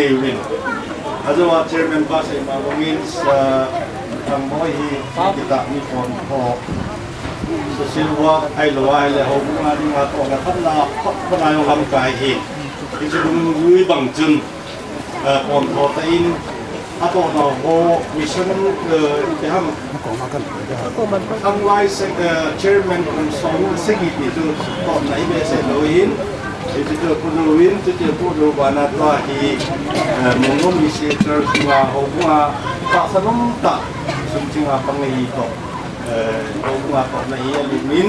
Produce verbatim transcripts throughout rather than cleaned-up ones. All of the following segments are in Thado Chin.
Ajoa chairman pa seima bangin, ah, thangmo hi kitah ni pon ho. Social work ahilou ahile houbung a dinga tohna khatna, khatna jong lamkai hi. Hichu dungjui bang chun, ah, pon tho tah in, atohna ho mission, ah, iti ham. Khanglai se, eh, chairman kum som sagi ti chu tohna ibehseh lou hin, hichu chu Pu Lou in, chuti Pu Lou bana tua hi, eh, Mongmon Mission Church nga houbung a tahsa nom tah sum chinga pang hi toh, eh, houbung a tohna hi alim in,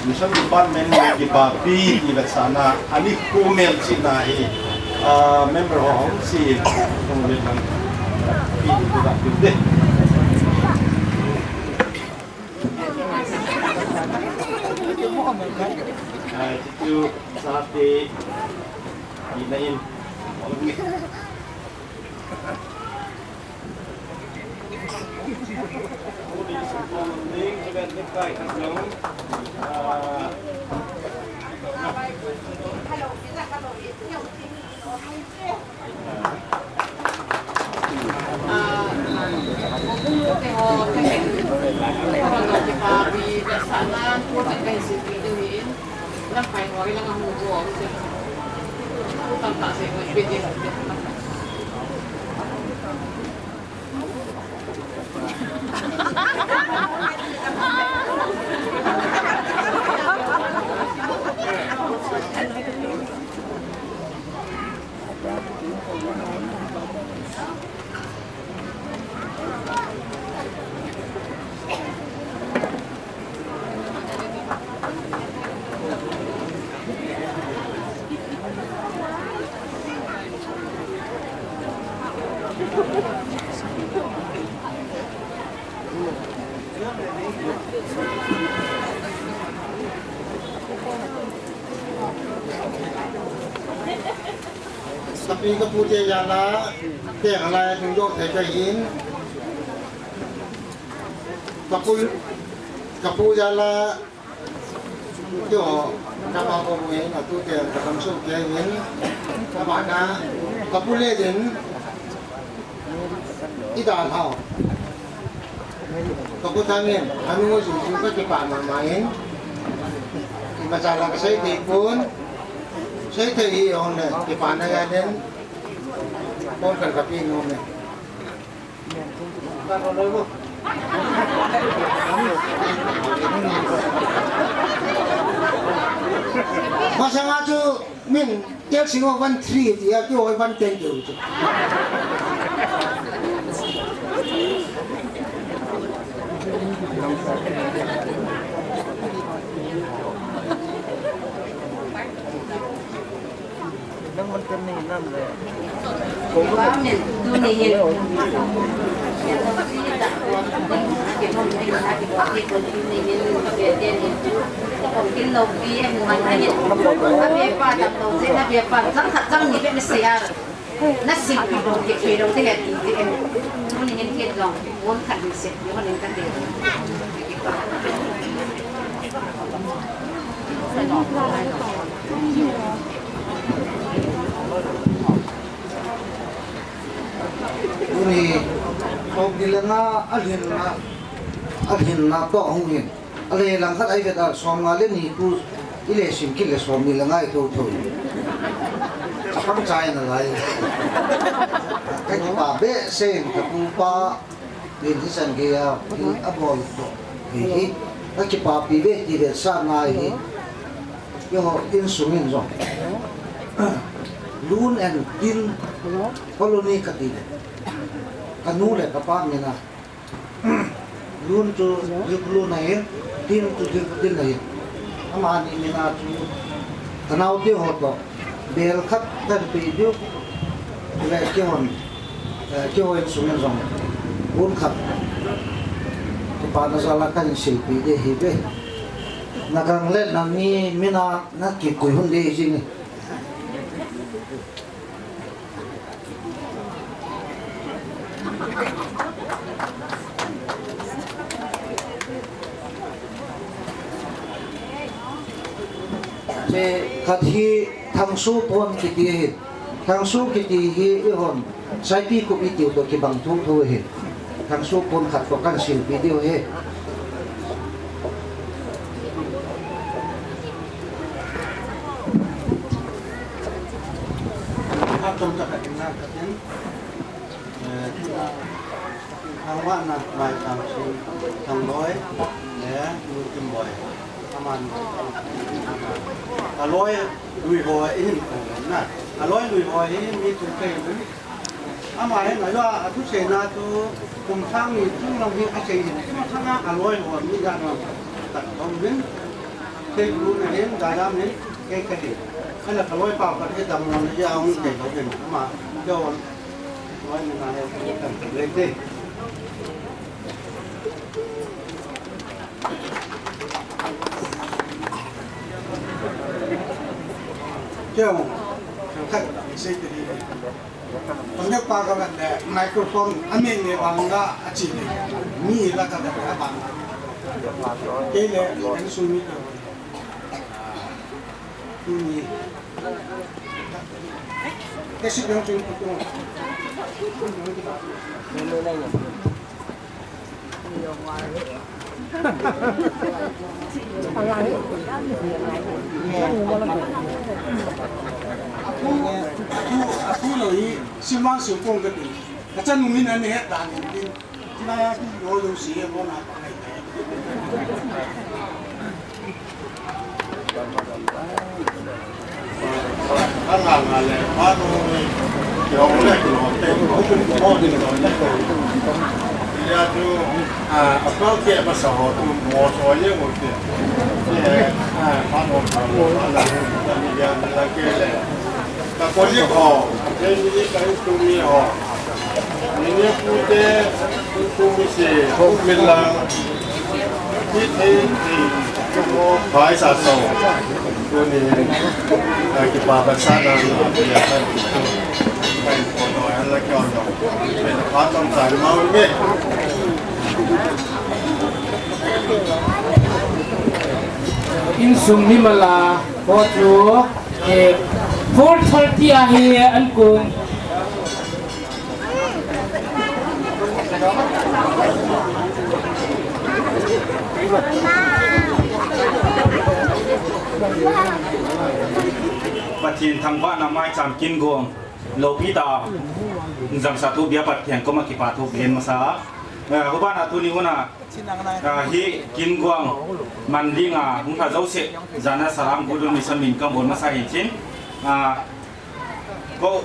Mission Department kipapi ti vetsahna, ani khu melchihna hi, ah, member ho hung si, hung vet lang, pi ti tu da pi de. Ai, ti tu, sa ti, ina in. Kapi kapu te jal a, te halai tung jok thei kahin. Kapu, kapu jal a, Tio, kapa ko buin, atu te, kakam su ke in, kapa na, kapu le din, ida hao. Kapu tangin, anu su su kakipa mama in, ima jala kasei te pun, sei te hi on le, kipa na ya den, pon kar kapi no me. Masanga chu min tel singo one three ti a ki oi one ten ti chu. Nang man kan ni nam le. Ba min, tuni hin. Kin lo pi en man ani. Abe pa dam lo, se na be pa, jang khat jang ni be na se a. Na sim pi lo, ke ke lo, te ya ti, te en. Tuni hin ke lo, won khat ni se, yo nen kan de. Tuni, som ni le nga, alhin na, alhin na to hung hin. Ale lang khat ai vet a, som nga le ni tu, i le sim kit le som ni le nga i to tho. Apang chai na lai. Ka kipa behseh in, ka pu pa, Tin hi san gei a, hi a bol to. Hi hi. Ka kipapi ve ti ve sa ngai hi. Yo, insung in jong. Lun and Tin colony ka ti ve. Ka nu le ka pa min a. Lun chu Dik Lun ahin, Tin chu Dik Tin ahin. Amani min a chu ka nau te ho to. Bel khat kan pe diu. Le kihon, eh, kihon sung in jong. Hun khat. Kipana jal a kan silpi de hi ve. Na gang le na mi min a na kikoi hun de hi jing. Che khat hi Thangsu Pon kiti hi. Thangsu kiti hi eihon Saipikup itiu toh kibang thotho ahi. Thangsu pon khat toh kahin silpeh diu ahi. Atam tah khat in na khat in, eh, Thangvahna Maichamkim, Thangloi, le, Nu Kimboi. Aman, aloi lui ho ihin kong na. Aloi lui ho hi mi thum kahi uvin. Ama hin, ajeh a thuseina chu kum sang ni chung lang hi asei hin. Chuma sanga aloi ho mi ja na tat kong uvin. Sei lu na hin, ja ja min, kei kahi. Ala kaloi pa pa hi dammo na ja hung kei lo hin. Ama, jo. Keo, khat sei te di. Pande pa ka ban le microphone a mi ne bang ga a chi ne. Mi la ka ban le bang. Kei le, en su mi te. Tuni. Apu, apu, apu lo hi, simang sipong kati. Kachan umin ani het dan ni. Tina ya ki yo yo si ye mo na pa ngai. Ka koli ho, ka koli ka itumi ho. Nini pute, itumi se, ho milang. Iti, iti, ho pai sa so. Tuni, ka kipa ka sa na, na, ya, ka, ka, ko no, ya, la, ko no. Pe na pa tong sa, ma, nge. Insung mimal a, ho chu. Eh, four thirty a hi an kun. Pathen thangvahna maicham kin gong. Lopi ta. Jangsa thu bia Pathen koma kipa thu gen masa. Eh, hubana tuni huna. Ah, hi kin guang man ding a hung lha jouse, jana salam Good Will Mission min kabol masa hin chin. Ah, ko,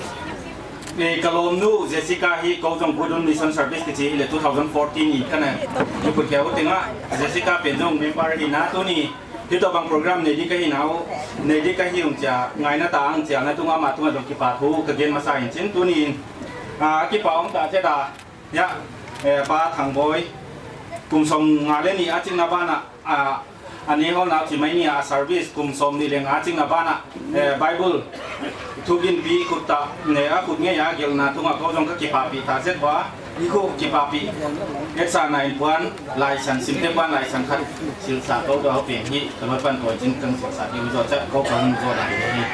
eh, kalom nu Jessica hi ko jong Good Will Mission service kichi hile two thousand fourteen in kana iput keu tenga Jessica pen jong member hina tuni hitobang program nei di kahi nau, nei di kahi ung chia, ngaina ta ang chia, na tunga ma tunga jong kipa thu kagen masa hin chin tuni in, ah, kipa ung ta che ta. Ya, eh, Pa Thangboi, kum som nga le ni a chingna bana, a, ani hol na chi mai ni a service, kum som ni le nga chingna bana, eh, Bible, thu ginpi khut ta, ne a khut nge a gelna thunga ko jong ka kipapi ta zet ba, ni ko kipapi, et sa na in puan, lai san sim te puan, lai san khat, sil sa ko do pen hi, ka loi pan ko chin kang sil sa ki u zo cha, ko ka hung zo na hi.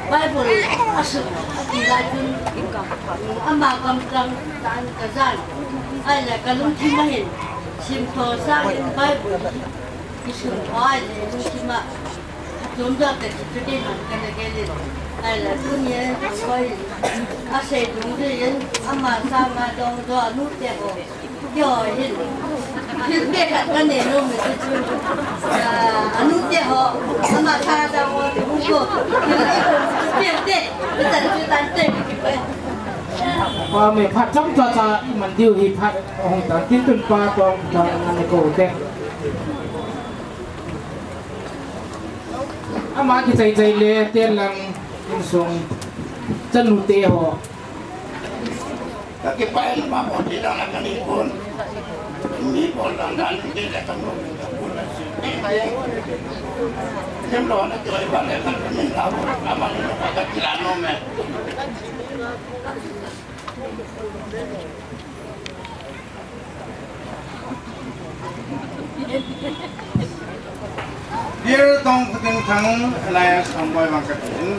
Bible a sut a ti lai chun, ama kam tang tan ka jan. Ahile ka lungthim a hin, sim tho sangin Bible hi i sim tho ahile lungthim a, a chom jat te chu ding han ka na gel in. Ahile tunia Thangboi in a sei dungjui in, ama sanga dong jo a nu te ho. Yo, hin. Hin pe khat ka nei nom e chu. Ah, anu te ho, ama sa da ho, chu ko. Pe te, pe tan chu tan te. Pa me phat chom cha cha i man diu hi phat hung tan tin tun pa tong tan ani ko te. Ama kichai chai le te lang insung chanu te ho. Ka kipah e, ama bol thei dan a ka nei pon. Mi bol dan dan in kei le ka nom e, ka bol a si. Kem lo na koi ba le ka min la bol, ama ni ka kila nom e. Dear Tongkhutinthang alias Thangboy vang kati in,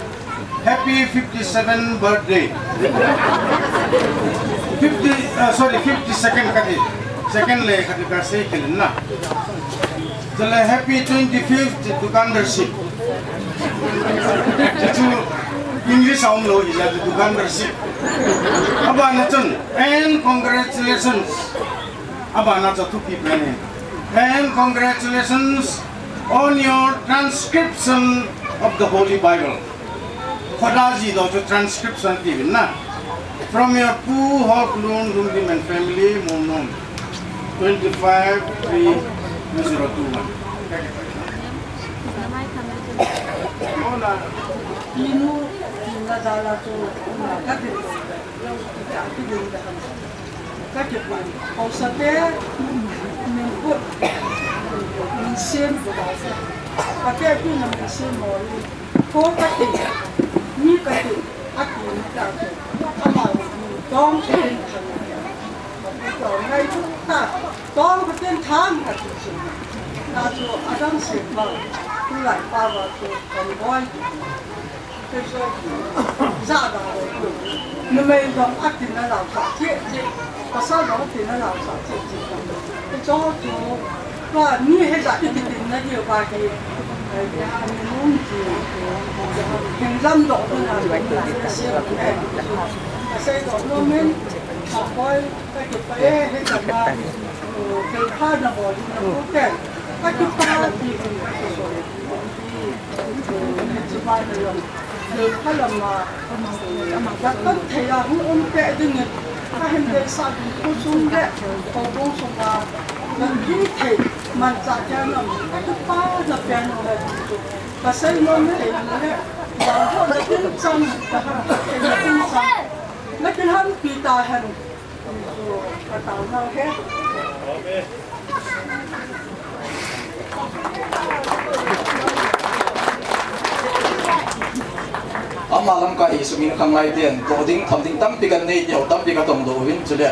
happy fifty-seven birthday. Fifty, uh, sorry, fifty-second kati. Second le kati ka sei kilin na. Chule happy twenty-fifth Dukandarship. Chu English a umlou hi la Dukandarship. Abana chun, and congratulations. Abana chu thupi pen hi. And congratulations on your transcription of the Holy Bible. Khoda ji do chu transcription ti vin na. From your Pu Hok Lun Lungdim and family, Mumnung, twenty-five three two zero two one. Inu, ina jala chu, ina kati. Ka kipah, hausate, min put, min sem, kate pina min sem mo, ko kati, mi kati, ati mi ta, ama min tong, ko ngai ta, tong ko ten thang ati. Na chu adang se pa, tulai pa va chu Thangboy. Numei jong atin alau sah cheh cheh, pasal jong atin alau sah cheh cheh. Hicho chu, tua ni hijat i kitin na diu va hi, eh, ani nung ji, heng lam doh na, asei doh nom in, Thangboy, ka kipah e, hijat na, eh, thilpha na bol in na pute, ka kipah ti, ka kipah. Hiche ban a jong, thil phalama, ka ton thei a hung um peh dingin, ka hin deisah ding khosung le, houbung sunga, ka ging thei, manchah kei a, ka kipana pen u ahi ti chu, ka sei nom thei le, vangbohna ding chang, ka hahsatna ding chang, na kilhonpi tahen. Ama lamkai hi sum in khanglai ten toh ding tham ding tampi kan nei, tampi ka tongdoh uvin, chule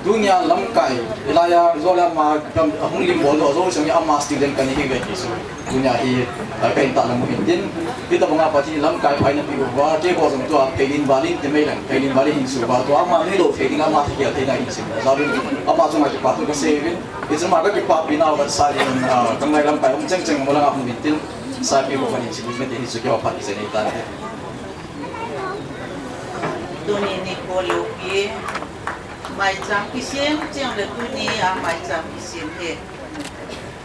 tunia lamkai, hilai a jong le ama kam, ahung lim bol doh jou chang ama student kan hi ve ti chu. Tunia hi, ah, ka hin tahlang u hin tin, hitabanga Pathen in lamkai pha eina pe uva, keiho jong tua Pheilin Valin ti mai lang, Pheilin Valin hin suh uva, tua ama nuilou thei dinga ama thagel theina hin sim. Jaovin, ama chunga kipa thu ka sei uvin, hichun ama ka kipapi nau ka sa in, ah, khanglai lamkai um cheng cheng mo langa hung in tin, sapi ho ka hin sim uvin, hichu keiho phat kisei nei tan te. Tuni nikho loupi, maicham kisem cheng le tunia maicham kisem hi.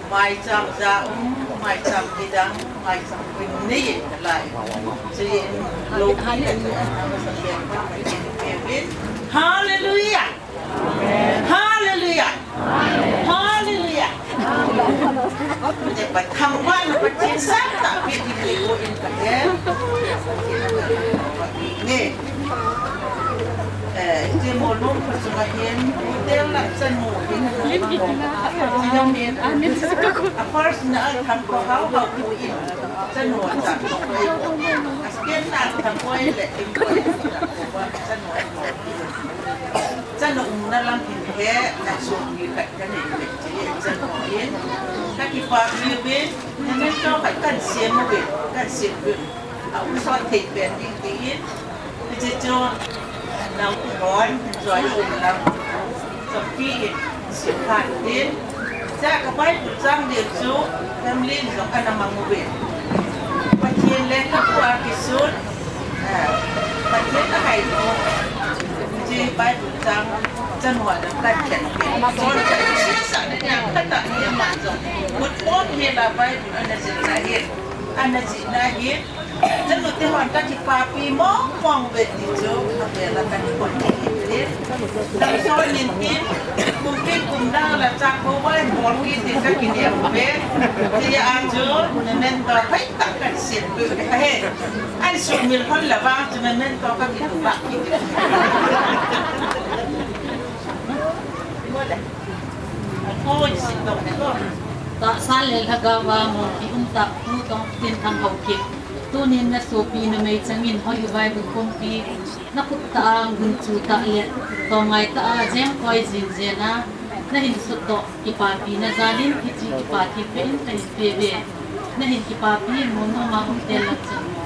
Maicham ja um, maicham kidang, maicham kim nei lai. Chuin loupi le tu an amasa pen pa Pathen in peuin. Hallelujah! Hallelujah! Hallelujah! Te pa thangvahna Pathen sangtah peh ding nikho in ka he. Ne. Eh, hiche Molnom kho chunga hin, hotel a chanu hin, a first na a Thangkhou Haohao pu in, chanu a cha. A second na Thangkhou le, chanu a cha. Chanu umna lam hin he, na sum ni khat ka nei le, chanu hin, ka kipapi uvin, memento khat kan sem uvin, kan sem uvin. A um sot thei pen ding tiin, hiche chu, nau hon, join um lam, chompi in, sim phat in, cha ka Bible chang ding chu, family in jong ana mang uvin. Pathen le ka pu a kisun, ah, Pathen a hai u, hiche Bible chang, chanu a kan khen uvin. Son ka kisun sa na nia, khat a ni ma jong, good morning la Bible ana jih na hin, ana jih na hin, Chanu te hon ka kipapi mong mong uve ti chu, avel a ka kipon kit in. Ka son in tin, kum kit kum dang la cha ko vai mol kit in ka kinem uve. Ti a chu, memento hoitah ka sem uve. Ahe, an sumil hon la vang chu memento ka kitu ba kit. Mo le. Ko in sin to ne ko. Tahsa le lhagao a mongpi umtah Pu Tongkhutinthang Haokip. Tunin na sopi numei changin hoi uvai bu khompi, na khut tah a gunchu tah le, tongai tah a jeng koi jin jena, Nahin sutdoh kipapina jalin hiche kipa themkhat in kahin peuve. Nahin kipapi mun noma umte lang chan mo.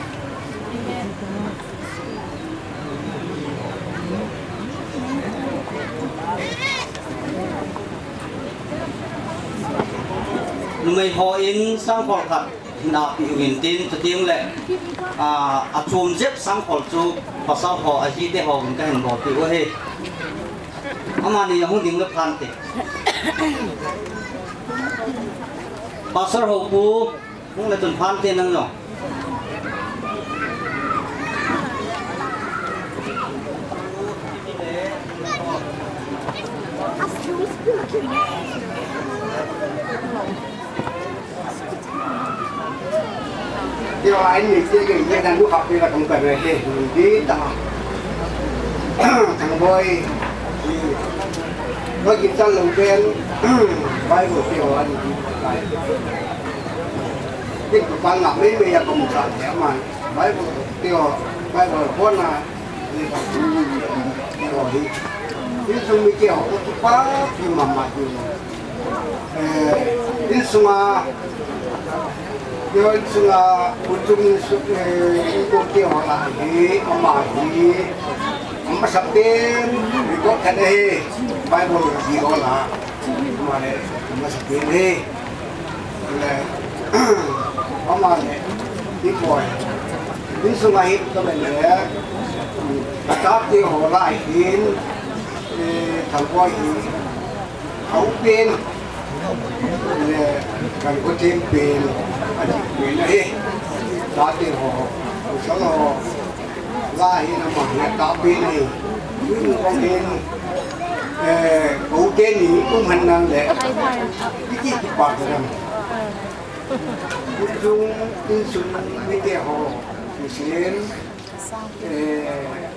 Numei hon sangkhol khat hinapeh uvin tin, chuteng le, ah, achom jep sangkhol chu pasal ho ahite hon kahin bolpeh u ahi. Amani ahung ding le phante. Pastor Hopu, hung le chun phante nang jong. Tia, ai ni tia ke ye dan lu khap pe la kong ka re he, ni ta. Thang boi. Boi ki tan lo ben. Bible tia, ai ni tia. Kin pa na me me ya kong sa ya man. Bible tia, Bible ko na. Insung mite ho, kipapi mama hi. Eh, insunga, yo insunga, kuchung insu, eh, ikote ho la hi, ama hi. Ama sapen, iko khat hi, Bible hi ho la. Ama le, ama sapen hi. Le, ama le, ni boi. Insunga hi, ka le le, ka chate ho la hin, eh, ka boi hi, ka u pen, le, ka u chen pen, a ji pen ahi. Chate ho, u sa ho, la hin ama hi, ka pen ahi. Ni boi hin, eh, ka u chen ni, um han nang le, ki ki ki pa ka ram. Injung, injung mite ho, Muslim, eh,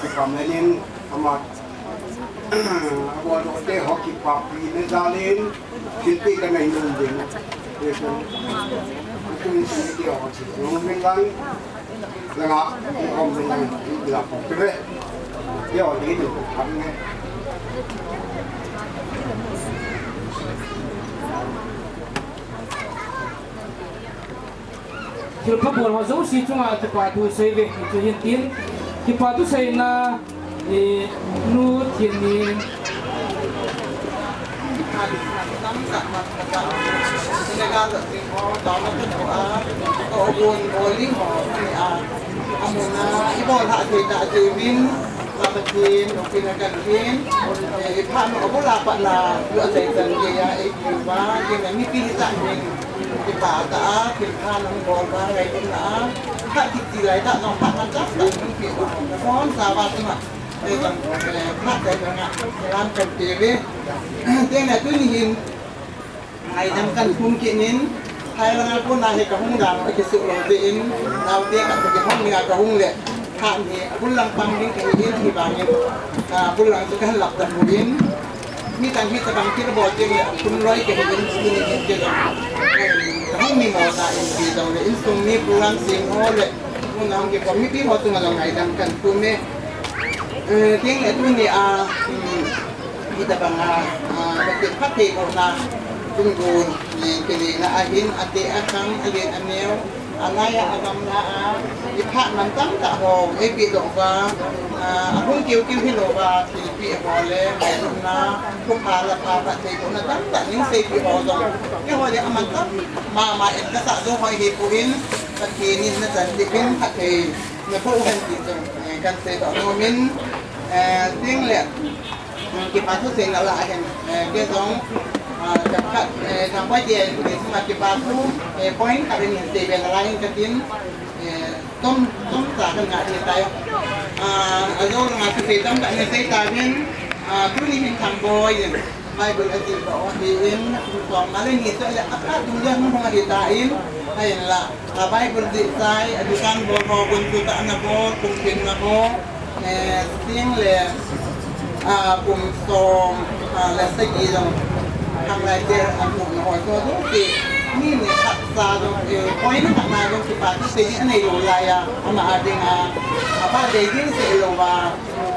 kipamenin, ama, abol te ho kipapina jalin, thilpeh kana hin um ding. Injung, injung mite ho, Muslim min lang, langa, kom min lang, la kom te. Yo, ni tu, kam ne. Thilpha bol ho jouse chunga kipa thu seive, hichu hin tin. Kipa thu seina, eh, Nu Thinni. Amuna, ibol ha thei ta thei vin. Pathen, nopina kan tin, eh, iphat nau abul a pat na, lu a chai chan gei a, eh, pi uva, kei na mipi hita hin, kipa tah a, thilpha nang bol uva, ngaidam na a, phat kiti lai tah jong, phat man tah tah, mipi uva, phone sa uva, tuma, eh, jong, eh, phat chai jong a, lam kan pe uve. Teng na tuni hin, Ngaidam kan khum kit in, hai langa kona hi kahung dan, akisuh lou jeh in, naote khat kihong dinga kahung le, phat hi, abul lang pang ding kahi in, hivangin, ah, abul lang chu kahin lap tan uvin, mi tan hi tabang thil bol ding le, akhum loi kahi in, tuni hin kei jong, kahung mi mo ta in, kei jong le, insung mi program sem ho le, kona hung kikhom mipi ho chunga jong ngaidam kan khum e. Eh, teng le tuni a, um, Hitabanga, ah, Pathen phattheibohna, tun gon, eh, kilena ahin, ate akhang, alen aneo, angai a agamla a, iphat man tamtah ho, eipeh doh uva, ah, ahung kiu kiu hilouva, thilpeh ho le, ngailutna, thupha lapha, phattheibohna tamtah, ning seipeh ho jong, keiho le aman tam mama in kasah jou hoi hipon, Pathen in nachan dipin, phatthei naboh hen ti jong, eh, kan seidoh nomin, eh, teng le, Kipa thu seina lah a hin, eh, kei jong, ah, khat, eh, Thangvah te, eh, sunga kipa thu, eh, point khat in sei be nalai in katin, eh, tom, tom cha kan ngah thei tai. Ah, ajou langa thusei tamtah in sei tauvin, ah, tuni hin Thangboi in Bible ajih doh ahin, kum som nga le ni seh le a khat tum le hung hung ahi tan, ahinla, A Bible jih chai, a dukan bol ho, gun chu tah na bol, kum pen na bol, eh, teng le, ah, kum som, ah, le sagi jong, khanglai te, a kum na ho, so jong si, mi ni khat cha jong, eh, point khat na jong kipa thu sei ding anei lou lai a, ama a ding a, apa dei ding sei lou va,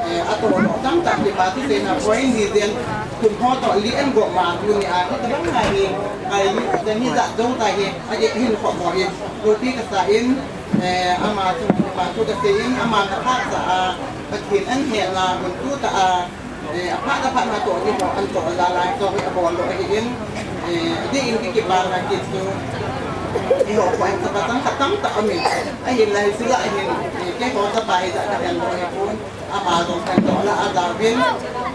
eh, atoh lou tamtah kipa thu seina point ni den. Kum ho toh li en go ma tuni a, hitabang a hi, ai, teni jat jong ta hi, a, e, hin kho mo hi, loupi kasa in, eh, ama chu, pa chu kasa in, ama kathah sa a, Pathen ahin hetna, mun tu ta a, eh, aphat aphat na toh ni ho, an toh la lai, toh hi abol lou ahi in, eh, adeh in ki kipana kit chu, eiho kho in chapa chang khat tam tah aum in, ahinlah hiche lah a hin, eh, keiho chapa hi jat kahen lou ahi pon. Ama jong kan toh la a jaovin,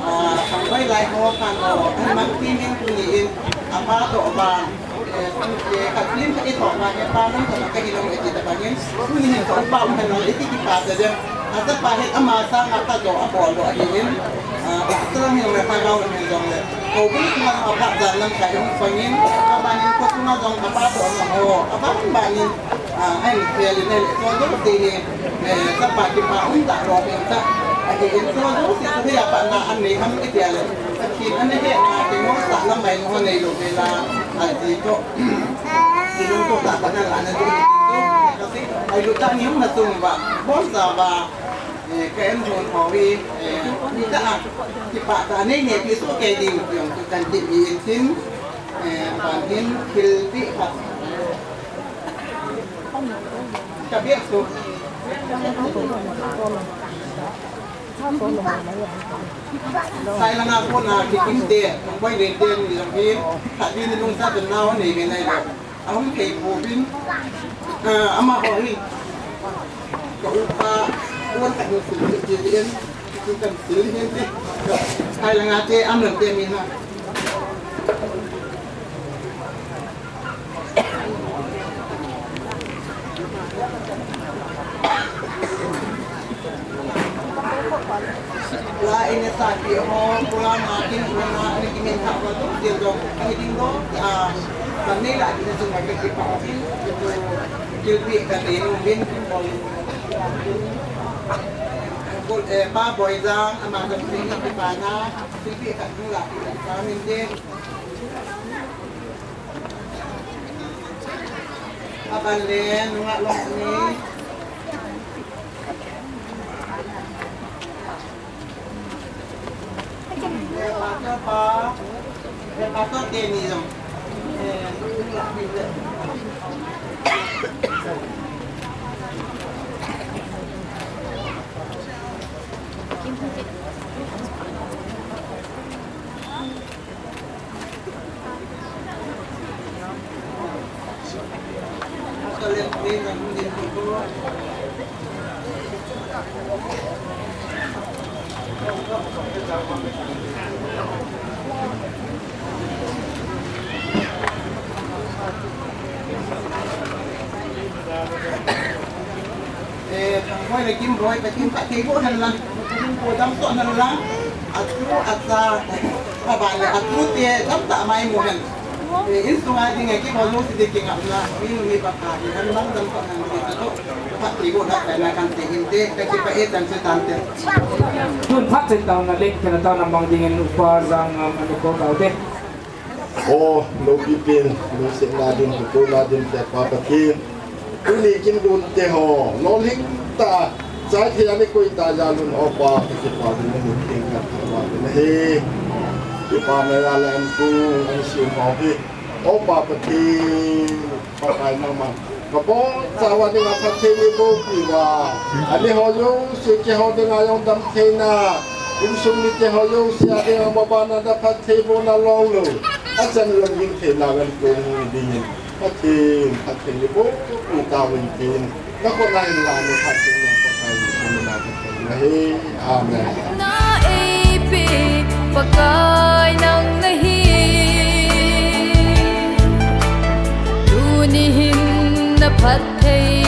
ah, Thangvai lai ho khan ho, an mang tin in tuni in, apa toh vang, eh, eh, ka tin ka i toh vang, eh, pa nang ka ka hi lo e ti ta bang in, tuni hin ka upa um hen lo e ti kipa ta jeng. A ta pa hin ama sang a ka toh a bol lo a hi in, ah, a ta lang hin ka gao hin jong le. Ko bu ma a pa jan lam ka yong pang in, ka ban in ko tu ma jong apa toh ma ho, apa ban in, ah, ai fel in, eh, ko do ti ni. Eh, chapa kipa um tah lou ding tah. Ahi in, chu jouse chu hia pat na an nei ham i ti a le. Pathen ana hetna, kingol sahna mai ho nei lou vela, aji toh. Kilungto tah pat na la na ding. Kasi, ai lu tah ni hung na chung va, bon sa va, eh, ka en hon ho hi, eh, ni tah a, kipa tah nei nei pi su kei ding, jong chu kan ti mi in tin, eh, ban hin, thil ti khat. Ka biak su. Sai langa kona kikim te, boi le te ni jong hi, khat ni nung sa ten nau nei ve nai lo. Ahung thei pouvin, ah, amaho hi. Ka upa, kon khat ni sil ti ti en, tu kan sil hin ti. Sai langa te, am lang te mi na. La in sa pi ho, pula ma kin pula ni kimin ha wa tu sil do, ai ding do, a, kan nei la kin sung ma ki pa kin, tu, kil pi ka te nu bin, kol, eh, pa boi jang, ama ka pi ni ki pa na, kil pi ka nu la pi ka min de. Aban le, nungah lok ni. Pastor pa, pastor te ni jong. Eh, Thangvai le Kimboi, Pathen phatthei boh hen lang, Pathen phatthei boh hen lang, atu, acha, aban le atu te, tamtah mai mu hen. Eh, insunga ding e, kihol lou si ding kingapna, mi nu mi pa kha, hen lang tamtah hen lang, atu, phatthei boh na, na kan te hin te, ka kipah e, tan se tan te. Tun phat se tau na lek, kena tau na mang ding in upa jang, um, anu ko kau te. O, loupi pen, lungsetna din, hukona din, Pakai Pathen. Tuni kin lut te ho, lolhing tah, chai thei a ni koi tah jal un, O Pa, ka kipah din, na min theng ka kipah din ahi. Kipah na jal a an tung, an sim ho hi. O Pa Pathen, Pakai nangman. Ka bol chauva dinga phatthei nei boh peh uva. Ani ho jouse keiho dinga jong damtheina. Insung mite ho jouse a dinga mabana na phatthei bohna long lou. Achan lom ding theina ngen kong dingin. Pathen, phatthei nei boh peh tauvin tin. Na khut na in la nei phatthei nei Pakai Jesu mina ka thum ahi. Amen. Na eipe Pakai nang nahi. Tuni hin na phatthei